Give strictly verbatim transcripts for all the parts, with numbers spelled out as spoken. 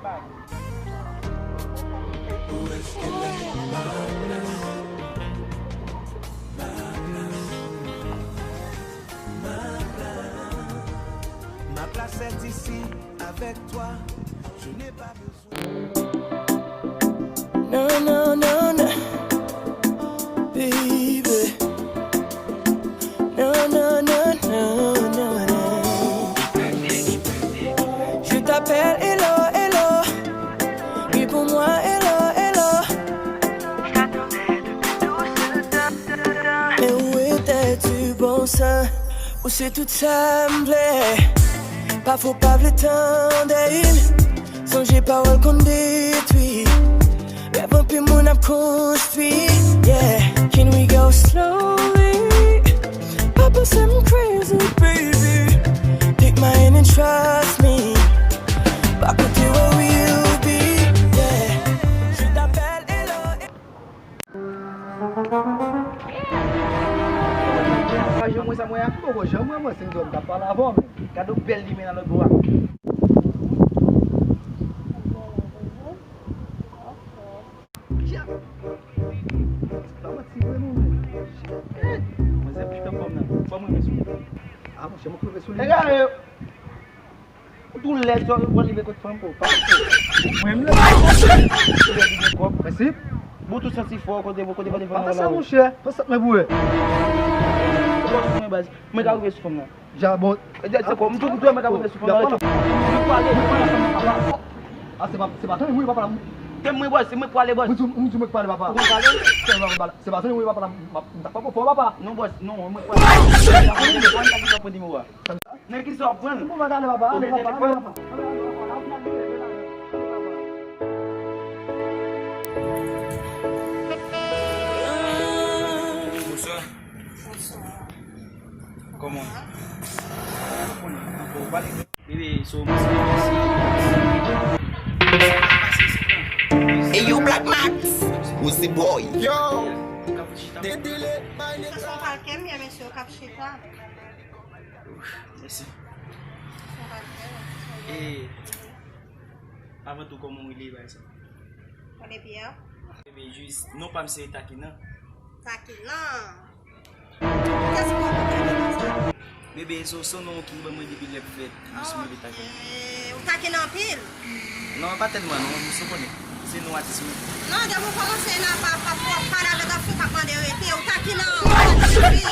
Ma place est ici, avec toi, je n'ai pas besoin. Non, non, non, non. Baby. Non, non, non, non, non, non. Je t'appelle, hello, hello. Réponds-moi, hello, hello. Mais où étais-tu, bon sang? Ou se tout sa m vle. Pafwa w pa vle tande. Sonje pawòl konn detwi. Rèv anpil moun ap konstwi. Yeah, can we go slowly? Pa panse m crazy, baby. Take my hand and trust me. Pa koute where we'll be. Yeah. Je t'appelle, hello. Pa janm wè sa mwen a, m poko janm wè mwen, se m t ap pale avè w, men gade yon bèl limen nan lòt bò a. Pa manti vre non, men. Manzè plis k anfòm nan. Fò mwen rive sou li. A, monchè, mwen k rive sou li. Ou tou lèd, sa, ou pral rive kot fanm, ou pa kot. Mwen menm lè. Ou lèd, ou gen kòb. Prensip. Bon, tou santi fò, kote, kote, kote fanm nan la. Sa, monchè, pa sat mwen pou wè. Ou pa sou mwen, baz. Mwen ka rive sou fanm nan. Ja, bon. E, se kò, m tou, tou, mwen ka rive sou fanm nan. Mwen pwale, mwen pwale. A, se pa, se pa tan, wi, papa. Te mwen, baz, se mwen pwale, baz. Mwen di, mwen di, mwen pwale, papa. Ou konn pale? Se pa, se pa tan, wi, papa, m, m, m ta pa fò, papa. Non, baz, non, mwen pwale. Mwen ta pran nimewo a. Nan kisa w ap pran l? Bon, ale, papa, ale, papa, ale, papa. Bonswa. Bonswa. Kòman? Bebe, so, mwen se. Hey yo, Black Max, what's the boy? Yo! Sa se yon palke m ye, mesye, yo k ap chita. Mèsi. E, avan tou, kòman w rele, bagay sa? Mwen rele Pierre. Bebe, jis, non pa m se Takinan. Takinan? Kiyès ki ba w non Takinan sa? Bebe, se, se yon non ki ban mwen depi lè m fèt. Jis mwen rele Takinan. Ok. Ou takinan anpil? Non, pa tèlman non, misye konnen. Se non atis mwen. Non, depi w kòmanse la, pa, pa, pa, pale avèk afè k ap mande rete, ou takinan, ou takinan anpil.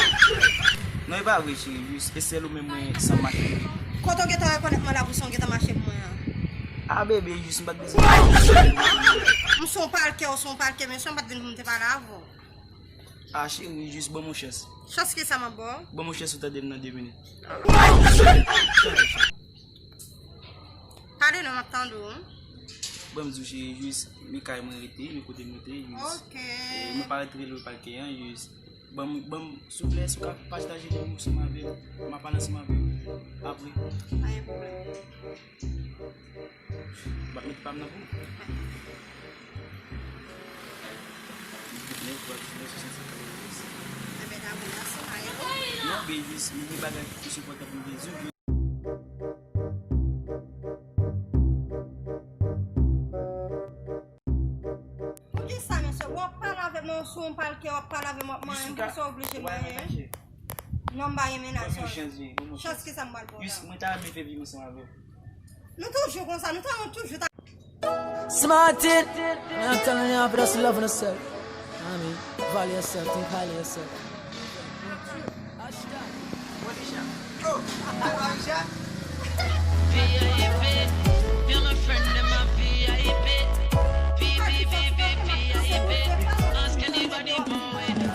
Non, e pa vre, cheri, jis, e sèl ou menm mwen san mache. Kote w gentan rekonèt mwen la pou sa w gentan mache pou mwen an? A, bebe, jis m pa t bezwen. M se yon palke, ou se yon palke, mesye, m pa t vin pou m te pale avè w. A, cheri, jis ban m yon chans. Chans ki sa m ap ba w? Ban m yon chans ou tande m nan de minit. Pale non, m ap tande w. Ban m di w, cheri, jis, men kay mwen rete, men kote m rete, jis. Ok. E, mwen pa ret rele w palke an, jis. Ban m, ban m, souple, si w ka pataje nimewo w ansanm avè m, m a pale ansanm avè w apre. Pa gen pwoblèm. M ap met pa m nan pou ou. Nèf, nèf, swasann senk, katrevenndis. Enben, dakò, mèsi, pa gen pwoblèm. Non, men jis, li gen bagay ki enpòtan pou m te di w. Poukisa, mesye, w ap pale avè m, w sou yon palke, w ap pale avè m, w ap manyen m, poukisa w oblije manyen m? Non, m pa gen mennaj. Chans ki sa m pral ba w la? Jis, mwen ta renmen fè vi m ansanm avè w. Nou toujou konsa, nou ta, nou toujou ta. Smartin, I'm telling you, put some love on yourself. I mean, value yourself, think highly of yourself.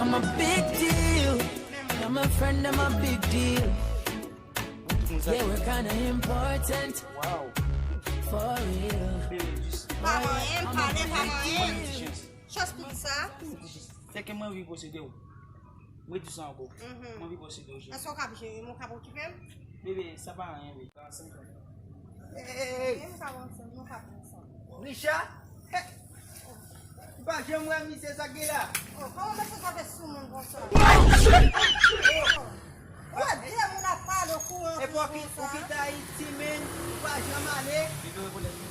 I'm a big deal. I'm a friend, I'm a big deal. Yeah, we're kinda important. For real. Pa manyen, pale, pa manyen. Chans pou sa. Sèke mwen anvi posede w. Mwen di sa ankò. Mwen anvi posede w, cheri. Èske w kab jere m, ou kab okipe m? Bebe, sa pa anyen, bebe. Hey! Mwen kab ansanm, nou kab ansanm. Richard? Hey! M pa janm wè misye sa k gen la. Oh, kòman mesye sa fè sou moun konsa? Oh! Ou wè de moun ap pale ou kouran konsa? Epi ou ki-, ou kite Ayiti, men, ou pa janm ale. Bebe, rekonèt mwen.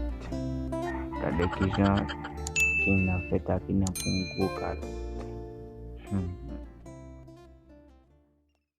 Gade kijan King nan fè Takina pou yon gwo kalòt. Hmm.